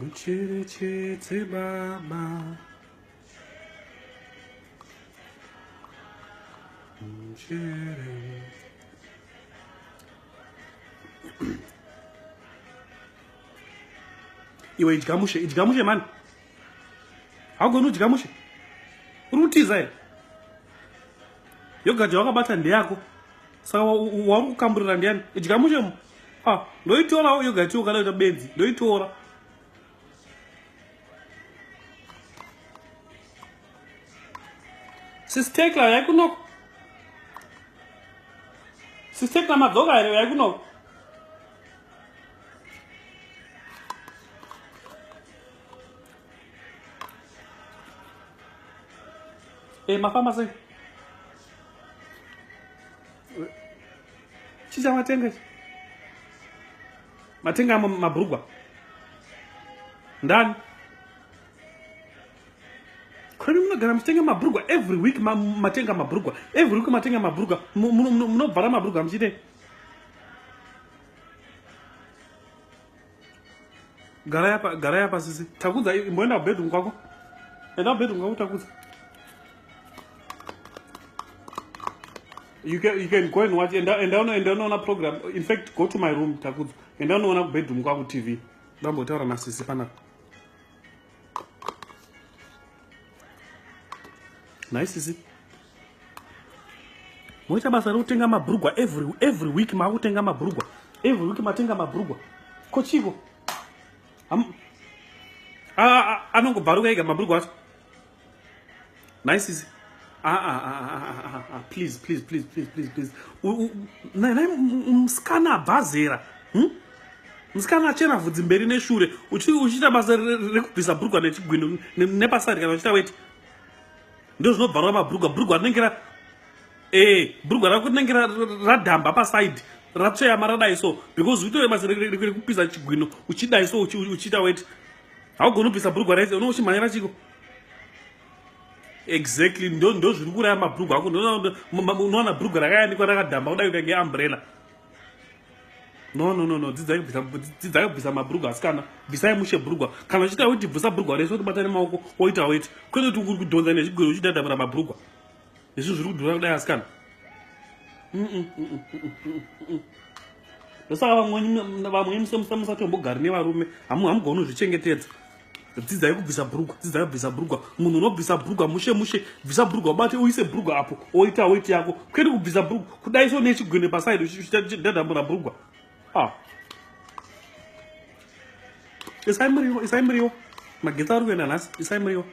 Mucherechedze baba. Muchere. Iwe idya mushe, idya mushe mani. Haugoni kudya mushe. Uri kutiza here? Yogurt yawakabata ndeyako. Saka wauri kukamburira ndiyani? Idya mushe mu. Ah, ndoitorawo yogurt iyo kana kuita benzi. Ndoitora. Sis Tekla yaikunoko. Sis Tekla madzoka here yaikunoko. Eh, mafamba sei? Chii chamatenga ichi? Matenga mabhurugwa. Ndani? Kwani munogara muchitenga mabhurugwa every week matenga mabhurugwa. Every week matenga mabhurugwa. Munobvara mabhurugwa muchiitei? Garai apa, garai apa sisi. Takudza imboenda kubedroom kwako. Enda kubedroom kwako Takudza. You can, you can go and watch enda enda uno enda unoona program. In fact, go to my room Takudza. Enda unoona kubedroom kwako TV. Ndambotaura na sisi panapa. Nhai sisi. Moita basa rekutenga mabhurugwa every, every week makutenga mabhurugwa every week matenga mabhurugwa ko chiko anongobvaruka ega mabhurugwa acho. Nhai sisi. Ah, ah, ah, ah, ah, please, please, please, please, please, please. Nhai musikana abvazera. Musikana achena vhudzi mberi neshure uchiita basa rekubvisa bhurugwa nechigwino nepasari kana uchiita weti. Ndizvo zvinobvarura mabhurugwa. Bhurugwa rinenge ra eh bhurugwa rako rinenge radhamba paside ratsveyama radai so because uitore basa rekupisa chigwino uchidai so uchiita weti. Haugoni kubvisa bhurugwa rese unenge uchimhanyira chiko. Exactly, ndo zviri kuuraya mabhurugwa ako. Unoona bhurugwa rakayanikwa rakadhamba kudai kunge umbrella. No, no, no, no, dzidzai kubvisa mabhurugwa asikana. Bvisai mushe bhurugwa. Kana uchiita weti bvisa bhurugwa rese utobata nemaoko woita weti. Kwete kuti uri kudhonza nechigwere uchidhadhamura mabhurugwa. Izvi zviri kudhura kudai asikana. Ndosaka vamwe musatombogari nevarume. Hamugoni kuzvichengetedza. Dzidzai kubvisa bhurugwa, dzidzai kubvisa bhurugwa. Munhu unobvisa bhurugwa mushe mushe, bvisa bhurugwa ubate uise bhurugwa apo, oita weti yako. Kwete kubvisa bhurugwa, kudai so nechigwene paside uchidhadhamura bhurugwa. Ah. Isai muriwo, isai muriwo. Magetsi ari kuenda nhasi, isai muriwo.